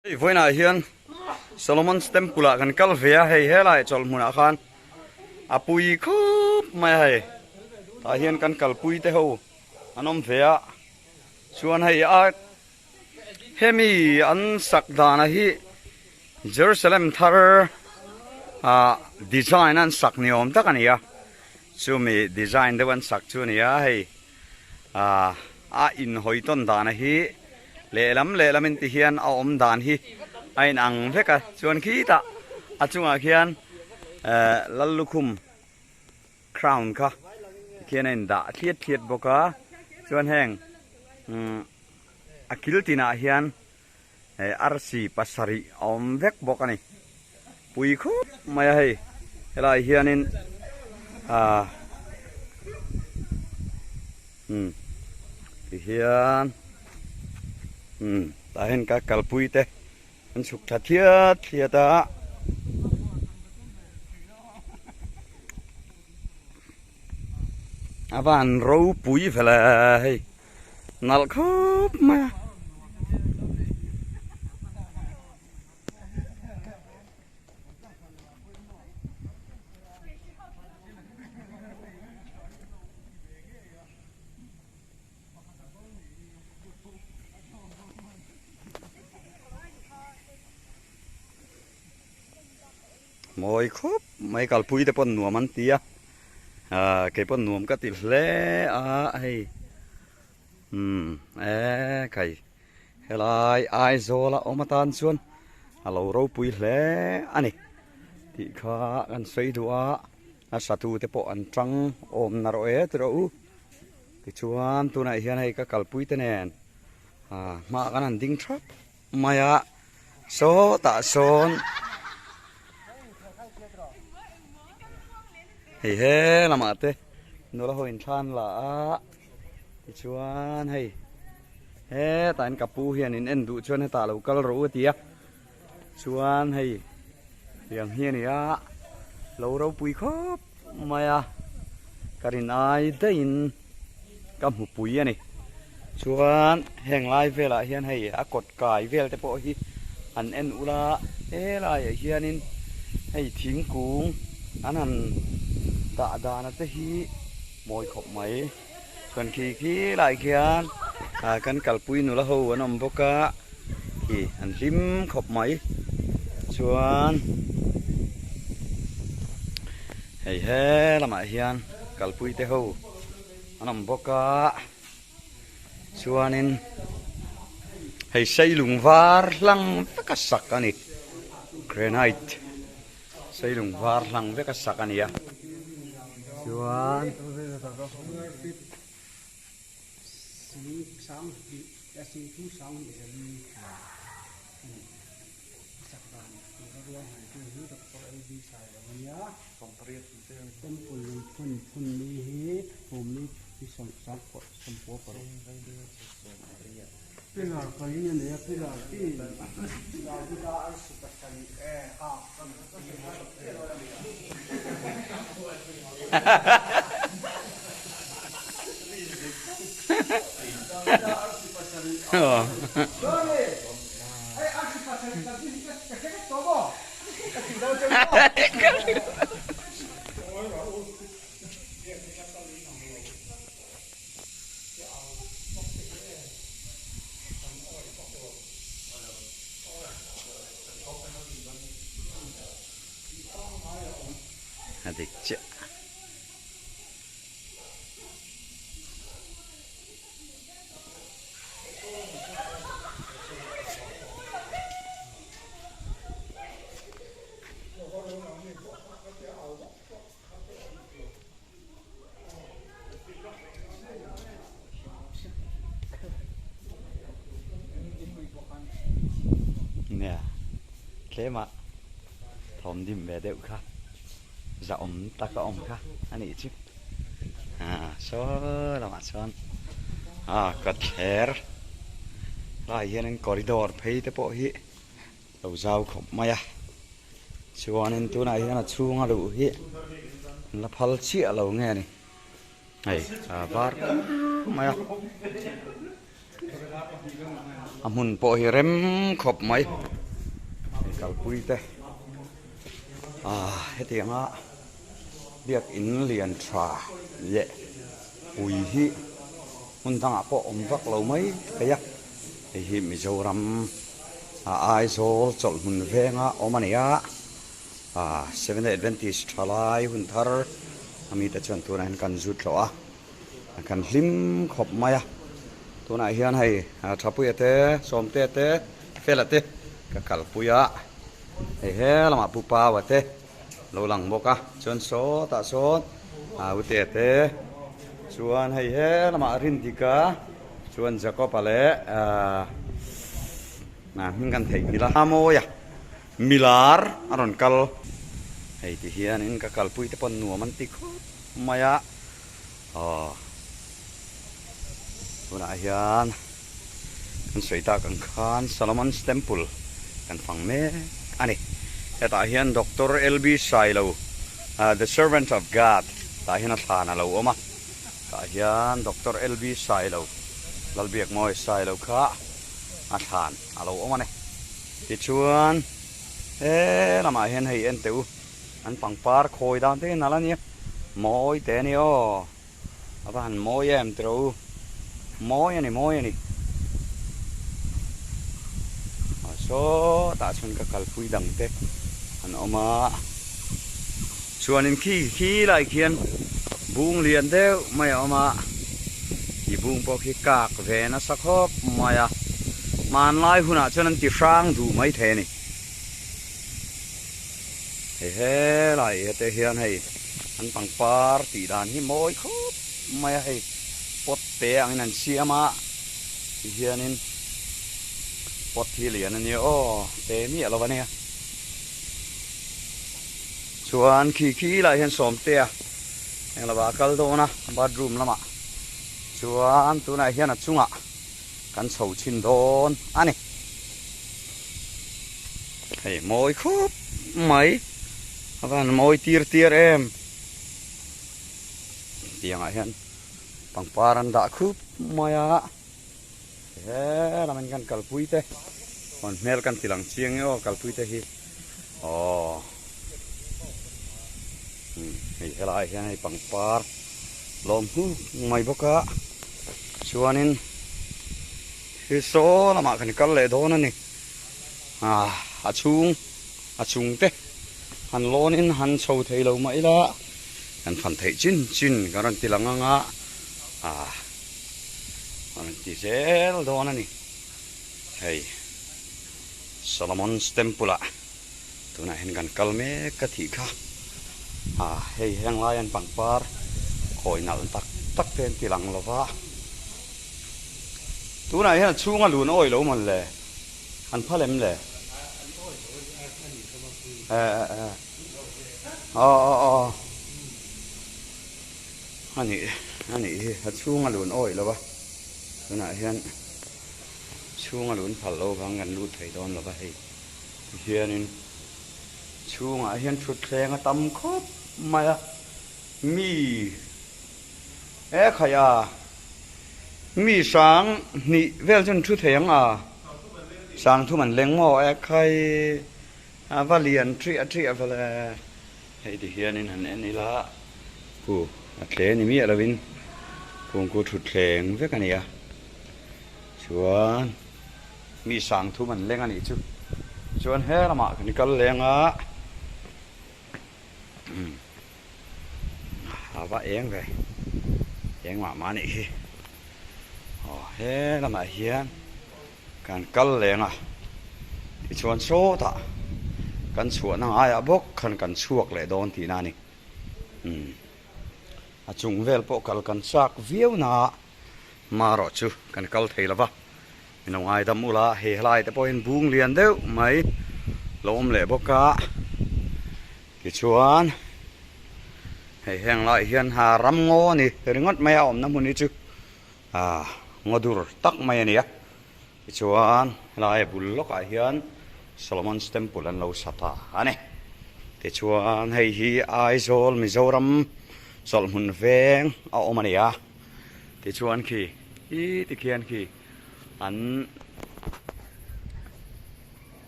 Hei vawiinah hian Solomon's Temple ah kan kal ve a, hei helai chawlh hmunah khan a pui khawp mai a hei. Tah hian kan kalpui te ho an awm ve a, chuan hei a hemi an sak dana hi Jerusalem thar ah design an sak ni awm tak a ni a, chumi design deuh an sak chu a ni a hei. Ah a inhawi tawn dana hi lehlam lehlam in ti hian a awm dan hi a in ang vek a chuan khitah a chungah khian eh Lallukhum crown kha tikhian a in dah thliat thliat bawk a chuan heng umm a kil tinah hian eh arsi pasarih a awm vek bawk a ni pui khup mai a hei helaiah hianin ah umm tihian umm tah hian ka kalpui te an chhuk thla thiat thiat a. A van ropui vele hei. Nalh khawp mai a. Mawi khawp mai kalpui te pawh nuam an ti a ah kei pawh nuam ka ti hle a hei umm e khai helai Aizawl a awm atan chuan a lo ropui hle a ni tih kha kan sawi duh a a satu te pawh an tang awm na rawh e tiraw u tichuan tunah hian hei ka kalpui te nen ah hmaah kan han ding thap mai a. Sawtah sawn hei he lamah te nula ho in thlan la a tichuan hei hetah in ka pu hian in en duh chuan hetah lo kal rawh u a ti a chuan hei tiang hi a ni a lo ropui khawp mai a ka rin ai daihin ka hmu pui a ni chuan heng lai velah hian hei a kawt kai vel te pawh hi an en ula helaiah hianin hei thingkung an han dah dana te hi mawi khawp mai chuan khi khi lai khian ah kan kalpui nula ho an awm bawk a khi an hlim khawp mai chuan hei he lamah hian kalpui te ho an awm bawk a chuanin hei seilung var hlang vek a sak a ni granite seilung var hlang vek a sak a ni a chuan. Temple lungphun phun ni hi pumli hi sawmpua paruk pillar pali a nei a pillar tin Davida arsi pasarih e ha A dik chiah. Nia tlema thawm dim ve deuh kha zahawm tak a awm kha a nih chu ah saw lamah chuan ah kawtthler lai hianin corridor phei te pawh hi lo zau khawp mai a chuanin tunah hian a chhunga luh hi an la phal chiah lo nge ni hei a var kur mai a a hmun pawh hi rem khawp mai. Kalpui te ah hetianga biakin lian tha leh pui hi hmun dangah pawh awm vak lo mai thei a, hei hi Mizoram ah Aizawl chawlhhmun venga awm a ni a, ah Seventh Day Adventist thalai hun thar a mite chuan tunah hian kan zut hlawh a. Kan hlim khawp mai a, tunah hian hei Thapuia te, Sawmtea te, Fela te ka kalpui a, hei he lamah Pu Paua te lo lang bawk a, chuan sawtah sawn Utea te, chuan hei he lamah Rindika, chuan Jacob-a leh hming kan theihnghilh a, Mawia Milar a rawn kal, hei ti hianin ka kalpui te pawn nuam an ti khawp mai a. Aw tunah hian kan sawi tak ang khan Solomon's Temple kan fang mek a ni. Hetah hian Doctor LB Sailo the servant of God tah hian a thlan a lo awm a, tah hian Doctor LB Sailo Lalbiakmawi Sailo kha a thlan a lo awm a ni. Tichuan he lamah hian hei en teh u. An pangpar khawi dan te hi nalh a nia, mawi teh a ni aw, a va han mawi em tiraw u, mawi a ni mawi a ni. A sawtah chuan ka kalpui dang te an awm a, chuanin khi khi lai khian bung lian deuh mai a awm a, khi bung pawh khi kak ve nasa khawp mai a, hmanlai hunah chuan an ti hrang duh maithei a ni. Hei helai hete hian hei an pangpar tih dan hi mawi khawp mai a hei pot te angin an siam a ti hianin pot hi lian a nia aw te miah lo a nia chuan khi khi lai hian sawmtea eng lovah a kal dawn a bathroom lamah chuan tunah hian a chungah kan chho chhin dawn a ni. Hei mawi khup mai a van mawi tir tir em tiangah hian pangpar an dah khup mai a he lamin kan kalpui te hawn hmel kan ti lang chiang e aw kalpui te hi aw hei helai hian hei pangpar lawm huk mai bawk a chuanin Hi saw lamah kan kal leh dawn a ni. Ah, a chhung, a chung te han lawnin han chho thei lo mah ila, kan fan theih chin chin kan rawn ti lang ang a, ah, a rawn ti zel dawn a ni. Hei, Solomon's Temple ah tunah hian kan kal mek ka tih kha. Ah, hei heng lai an pangpar khawi nalh tak tak te an ti lang lo va. Tunah hian a chhunga lun awi lo mawn le? An phal em le? Aw aw aw A nih a nih hi a chhunga lun awi lo a tunah hian chhunga lun phal lo vang kan lut thei dawn lo va hei tihianin chhungah hian thutthleng a tam khawp mai a mi E khai a, mi sang hnih vel chu an thu thei ang a, sang thum an leng maw e khai a va lian triah triah vel e, hei ti hianin han en ila khu a tle ni miah lovin kungku thutthleng vek a ni a, chuan mi sang thum an leng a nih chu, chuan he lamah kan kal leng a. A va eng ve eng mah mah anih hi aw he lamah hian kan kal leng a tichuan sawtah kan chhuahna ngaiah bawk khan kan chhuak leh dawn tihna a ni umm a chung vel pawh kal kan chak viau na marawh chu kan kal thei lo va min lo ngaidam ula hei helai te pawhin bung lian deuh mai lo awm leh bawk a tichuan hei heng lai hian ha ram ngaw a ni ringawt mai a awmna hmun hi chu ah ngaw dur tak mai a ni a tichuan helai a bul lawkah hian Solomon's Temple an lo sa ta a ni tichuan hei hi Aizawl Mizoram chawlhhmun veng a awm a ni a tichuan khi hi tikhian khi an.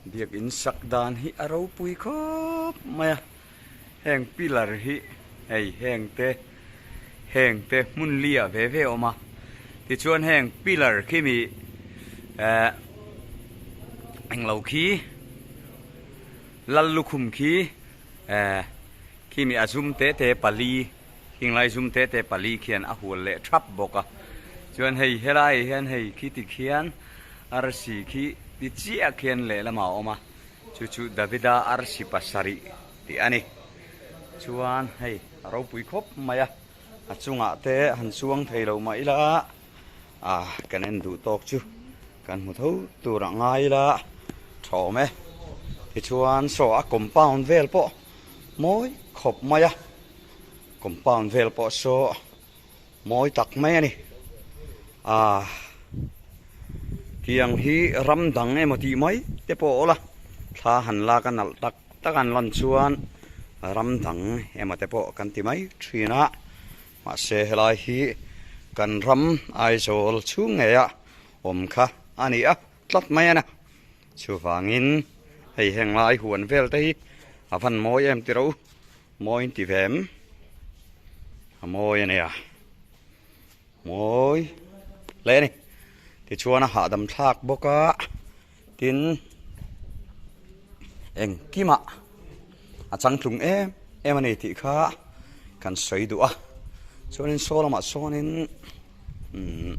Biakin sak dan hi a ropui khawp mai a, heng pillar hi hei heng te heng te hmun li ah ve ve a awm a, tichuan heng pillar khi mi eh englo khi lal lukhum khi eh khi mi a zum te te pali khinglai zum te te pali khian a hual leh thap bawk a, chuan hei helai ah hian hei khi tikhian. Arsi khi ti chiah khian lehlamah a awm a, chu chu Davida arsi pasarih tih a ni. Chuan hei a ropui khawp mai a, a chungah te han chuang thei lo mah ila a kan en duh tawk chu kan hmu tho tur a ngai ila tha awm e. Tichuan saw a compound vel pawh mawi khawp mai a, compound vel pawh saw Mawi tak mai a ni. Aaa tiang hi ram dang emaw tih mai te pawh a awl a, thla han lak a nalh tak tak an lan chuan ram dang emaw te pawh kan ti mai thin a, mahse helai hi kan ram Aizawl chhung ngei a awm kha a ni a tlat mai a ni. Chuvangin hei heng lai huan vel te hi a van mawi em tiro. Mawi in ti ve em? A mawi a nia. Mawi hle a ni. Tichuan a hahdam thlak bawk a, tin engkimah a changtlung em em a ni tih kha kan sawi duh a. Chuanin saw lamah sawnin umm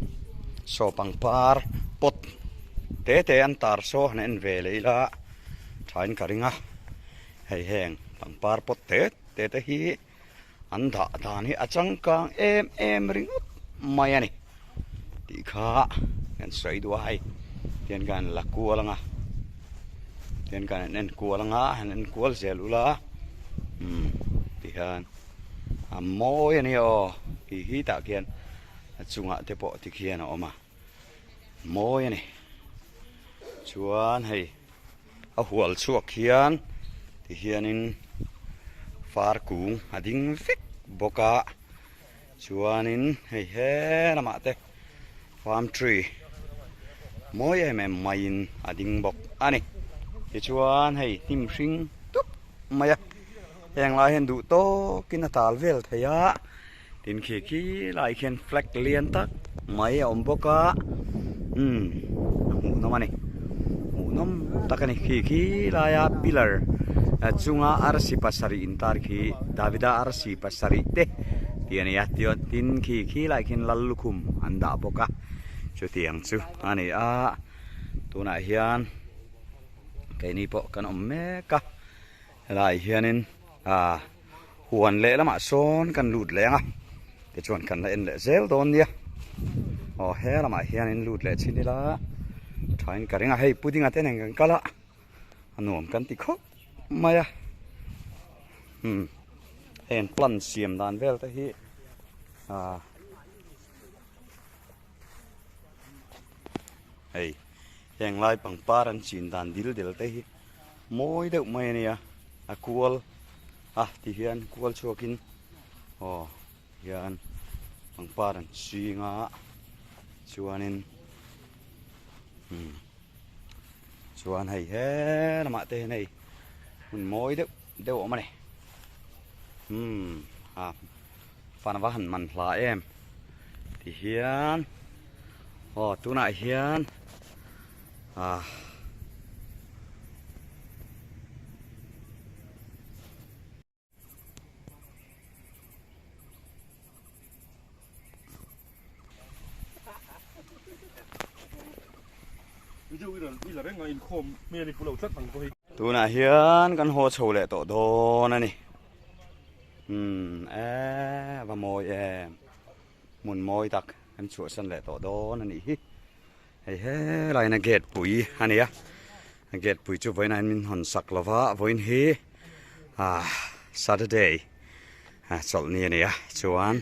saw pangpar pot te te an tar saw han en ve leh ila thain ka ring a. Hei heng pangpar pawt te te te hi an dah dan hi a changkang em em ringawt mai a ni tih kha kan sawi duh a hei tihian kan la kual ang a tihian kan han en kual ang a han en kual zel ula umm tihian a mawi a ni aw tih hi tah khian a chungah te pawh tikhian a awm a mawi a ni chuan hei. A hual chhuak hian ti hianin far kung a ding vek bawk a chuanin hei he lamah te palm tree mawi em em maiin a ding bawk a ni tichuan hei hnim hring tup mai a heng lai hian duh tawkin a tal vel thei a tin khi khi lai khian flag lian tak mai a awm bawk a umm a hmuhnawm a ni hmuhnawm tak a ni khi khi laia pillar chunga arsi pasarih intar khi Davida arsi pasarih te tih a ni a tin khi khi lai khian lal lukhum an dah bawk a chutiang chu a ni a tunah hian keini pawh kan awm mek a helaiah hianin ah. Huan leh lamah sawn kan lut leh ang a, tichuan kan la en leh zel dawn nia. Aw he lamah hianin lut leh chin ila thain ka ring a, hei pudding a te nen kan kal a, a nuam kan ti khawp mai a. Umm hei an plant siam dan vel te hi ah hei heng lai pangpar an chin dan dil del te hi mawi deuh mai a nia a kual. A ti hian kual chhuakin aw hian pangpar an ching a chuanin umm chuan hei he lamah te hian hei hmun mawi deuh deuh a awm a ni umm a fan a va han man hla em ti hian aw tunah hian ah. Tunah hian kan haw chho leh tawh dawn a ni. Umm e va mawi em. Hmun mawi tak kan chhuahsan leh tawh dawn a nih hi. Hei helaiin a gate pui a ni a a gate pui chu vawiinah hian min hawn sak lo va vawiin hi ah saturday ah chawlhni a ni a chuan.